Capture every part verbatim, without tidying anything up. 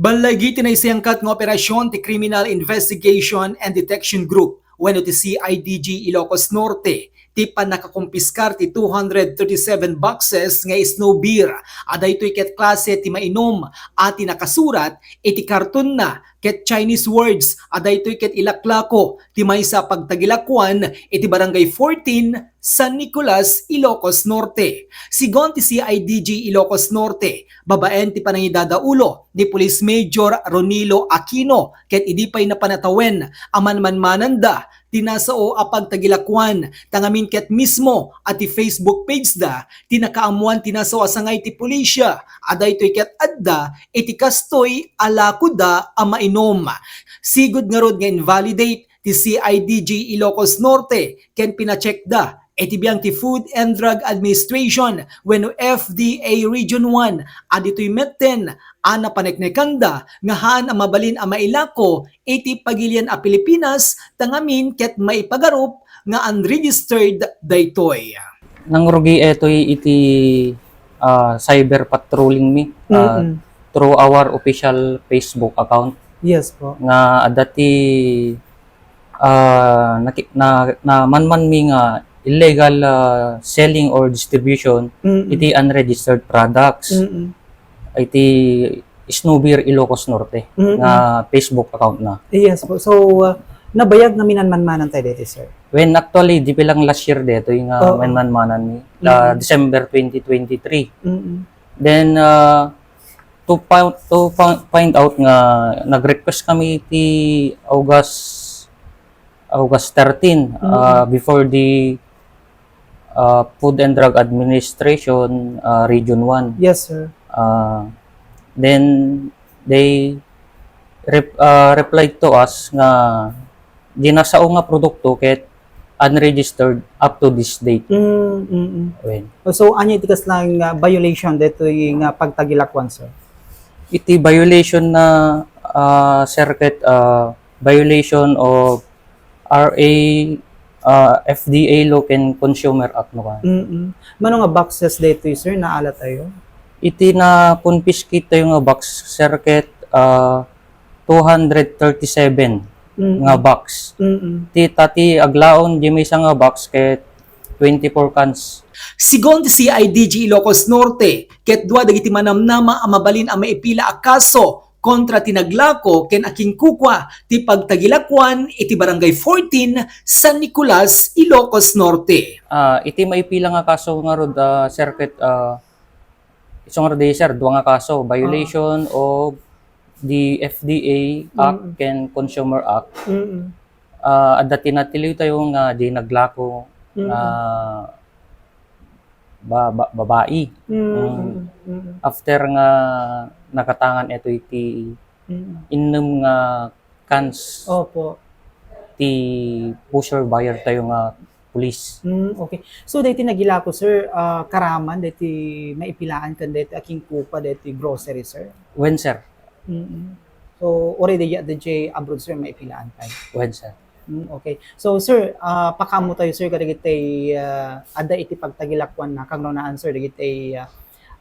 Ballagi ti naisayangkat nga operasyon ti Criminal Investigation and Detection Group wenno ti C I D G Ilocos Norte ti pannakakumpiskar ti two hundred thirty-seven boxes nga snow beer a daytoy ket klase ti mainom a ti nakasurat iti kartonna ket Chinese words a daytoy ket ilaklako ti maysa a pagtagilakuan iti Barangay fourteen, San Nicolas, Ilocos Norte. Sigun ti C I D G Ilocos Norte, babaen ti panangidadaulo ni Police Major Ronilo Aquino ket idi pay napan a tawen a manmanmananda ti nasao a pagtagilakuan, tangamin ket mismo a ti Facebook page da ti nakaammoan ti nasao a sangay ti pulisya a daytoy ket adda iti kastoy a lakoda a mainom. Sigud ngarud nga invalidate ti C I D G Ilocos Norte ken pinacheckda iti biang ti Food and Drug Administration wenno F D A Region one a ditoy metten a napaneknekanda nga haan a mabalin a mailako iti pagilian a Pilipinas tangamin ket maipagarup nga unregistered daytoy. Nangrugi itoy iti, ah, cyber patrolling mi, ah, Mm-mm. through our official Facebook account. Yes po. Nga adda ti, ah, naki-, na, namanman mi nga illegal, ah, selling or distribution Mm-mm. iti unregistered products. Mm-mm. Iti Snow Beer Ilocos Norte Mm-mm. nga Facebook account na. Yes po. So, ah, nabayag nga minanmanmanan tayo dito, sir? When actually, di pa lang last year dito, yung, ah, Oo. manmanmanan ni, ah, Mm-mm. December twenty twenty-three. Mm-mm. Then, ah, to find, to fi-, find out nga nag-request kami ti August, August thirteen, Mm-mm. ah, before the, ah, Food and Drug Administration, ah, Region one. Yes, sir. Ah, then they rep-, ah, replied to us nga di nasao nga produkto ket unregistered up to this date. Mm, mm, mm. Wen. So, anya iti kasla nga violation daytoy nga pagtagilakuan, sir? Iti violation na, ah, sir, ket, ah, violation of R A, ah, F D A law ken Consumer Act, no, ka? Mm-mm. Mano nga boxes daytoy, sir, naala tayo? Iti na-confiscate tayo nga box, sir, ket, ah, two hundred thirty-seven Mm-mm. nga box. Mm-mm. Ti, ta ti aglaon, di maysa nga box ket twenty-four cans. Sigun ti C I D G Ilocos Norte, ket dua dagiti manamnama a mabalin a maipila a kaso kontra ti naglako ken akinkukua ti pagtagilakuan iti Barangay fourteen, San Nicolas, Ilocos Norte. Ah, iti maipila nga kaso ngarud, ah, sir, ket, ah, isu ngarud, sir, dua nga kaso, violation Ah. of the F D A Act Mm. ken Consumer Act. Mm. Ah, adda ti natiliw tayo nga di naglako Mm. nga ba-, ba-, babae. Mm, Mm. mm, mm. After nga nakatangan ito iti Mm. innem nga cans Opo. ti pusher buyer tayo nga pulis. Mm, okay. So, daytoy nagilako, sir, ah, karaman, daytoy maipilaan kan daytoy akinkukua, daytoy grocery, sir? Wen, sir. Mm-mm. So, already ya, D J abroad, sir, maipilaan tayo. Wen, sir. Mm, okay. So, sir, ah, pakaammo tayo, sir, kadagiti, ah, adda iti pagtagilakuan na, kagnaunaan, sir, dagiti, ah,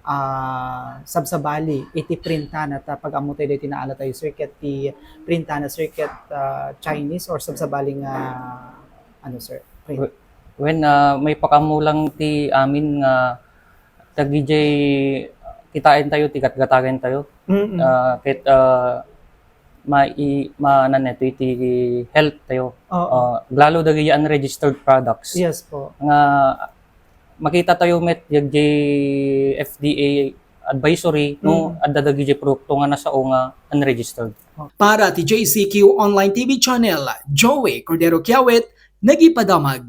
ah, sabsabali iti printana ta pag-ammo tayo diti naala tayo, sir, ket ti printana, sir, ket, ah, Chinese or sabsabali nga, ano, sir, print? We-, wen, ah, maipakaammo lang ti amin nga dagijay kitaen tayo, ti gatgatagen tayo. Mm-mm. Ah, ket, ah, mai-, maanan ito iti health tayo. Oo. Ah, lalo dagiti unregistered products. Yes po. Nga makita tayo met dagiti F D A advisory no Mm. adda dagiti produkto nga nasao nga unregistered. Para ti J C Q Online T V Channel, Joey Cordero Kiawit, nagipadamag.